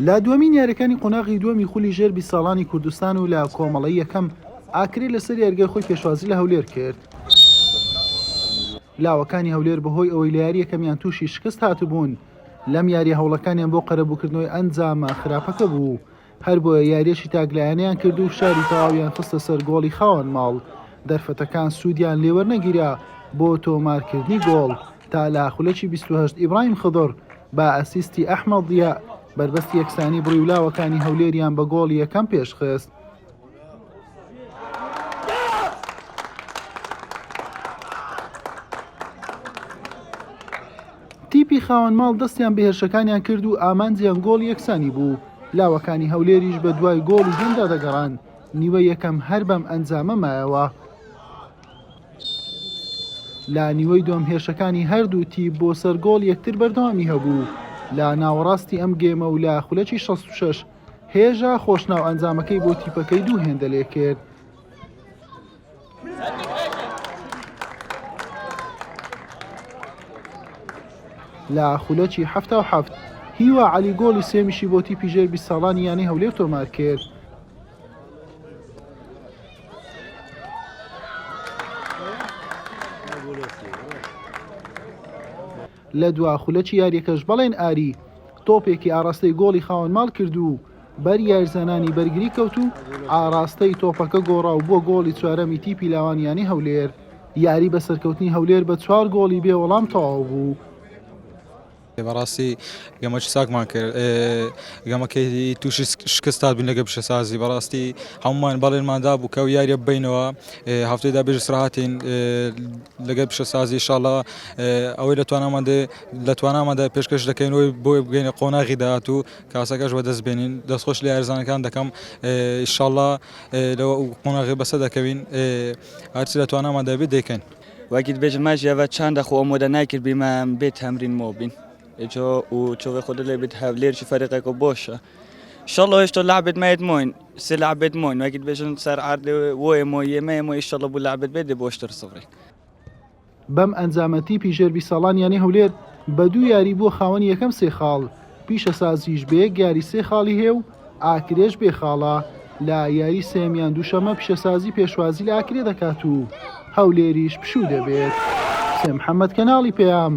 لە دووەمین یاریەکانی قۆناغی دووەمی خولی ژێر 20 ساڵانی کوردستان و لە کۆمەڵەی یەکەم ئاکرێ لەسەر یاریگای خۆی پێشوازی لە هەولێر کرد. لاوەکانی هەولێر بەهۆی ئەوەی لە یاری یەکەمیان تووشی شکست هاتبوون لەم یاریە هەوڵەکانیان بۆ قەرەبووکردنەوەی ئەنجامە خراپەکە بوو هەربۆیە یاریەکی تاکلایەنەیان کرد و فشاری تەواویان خستە سەر گۆڵی خاوەن ماڵ، دەرفەتەکان سوودیان لێوەرنەگیرا بۆ تۆمارکردنی گۆڵ، تا لە خولەکی 28 ئیبراهیم خضر بە ئەسیستی ئەحمەد ضیاء بەربەستی یەکسانی بڕی و لاوەکانی هەولێریان بە گۆڵی یەکەم پێشخست. تیپی خاوەن ماڵ دەستیان بە هێرشەکانیان کرد و ئامانجیان گۆڵی یەکسانی بوو، لاوەکانی هەولێریش بە دوای گۆڵی دووەمدا دەگەڕان، نیوەی یەکەم هەر بەم ئەنجامە مایەوە. لە نیوەی دووەم هێرشەکانی هەردوو تیپ بۆ سەر گۆڵ یەکتر بەردەوامی هەبوو، لە ناوەڕاستی ئەم گێمە و لە خولەکی 66 هێژا خۆشناو ئەنجامەکەی بۆ تیپەکەی دوو هێندە لێکرد. لە خولەکی 77 هیوا عەلی گۆڵی سێمیشی بۆ تیپی ژێر 20 ساڵانی یانەی هەولێر تۆمار کرد. لە دوا خولەکی یاریەکەش بەڵێن ئاری تۆپێکی ئاڕاستەی گۆڵی خاوەن ماڵ کرد و بەر یاریزانانی بەرگری کەوت و ئاڕاستەی تۆپەکە گۆڕا و بووە گۆڵی چوارەمی تیپی لاوانی یانەی هەولێر. یاری بە سەرکەوتنی هەولێر بە چوار گۆڵی بێ وەڵام تەواو بوو. بەڕاستی گەمەکی چاکمان کرد گەمەکەی تووشی شکست هاتبووین لەگە پیشەسازی بەڕاستی هەمومان بەڵێنمان دابوو کە ئەو یاریە ببینەوە هەفتەی دا بێژ سراهاتین لەگەر پیشەسازی ئیشاڵا ئەوەی لە توانامان دێ لە تواناماندا پێشکەش دەکەین و بۆی بگەینە قۆناغی داهاتوو کاسەکەش بەدەست بێنین دەستخۆش لە یاریزانەکان دەکەم ئیشاڵا لەوە قۆناغی بەسە دەکەوین هەرچی لە تواناماندا بێت دەیکەین. وەکی دبێژم مەش یەڤە چەندە خۆ ئامادە نەکردبیمە ئەم بێ تەمرین مابین ئیجا و چۆڤێ خۆ دلێ بیت هەولێر چی فەریقێکە باشە ئیشەڵڵا هێشتا لعبێت مەیت ماین سێ لعبێت ماین وەکی دبێژن سەر عەردێ وایە مای یێمەیە مای ئیشەڵڵا بۆ لعبێت بێت دێ باشتر سڤرێ. بەم ئەنجامە تیپی ژێر 20 ساڵانی یانەی هەولێر بە دوو یاری بووە خاوەنی یەکەم سێ خاڵ، پیشەسازیش بە یەک یاری سێ خاڵی هەیە و ئاکرێش بێ خاڵە، لە یاری سێیەمیان دووشەممە پیشەسازی پێشوازی لە ئاکرێ دەکات و هەولێریش پشوو دەبێت. حوسێن محەمەد کەناڵی پەیام،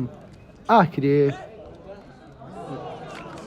ئاکرێ.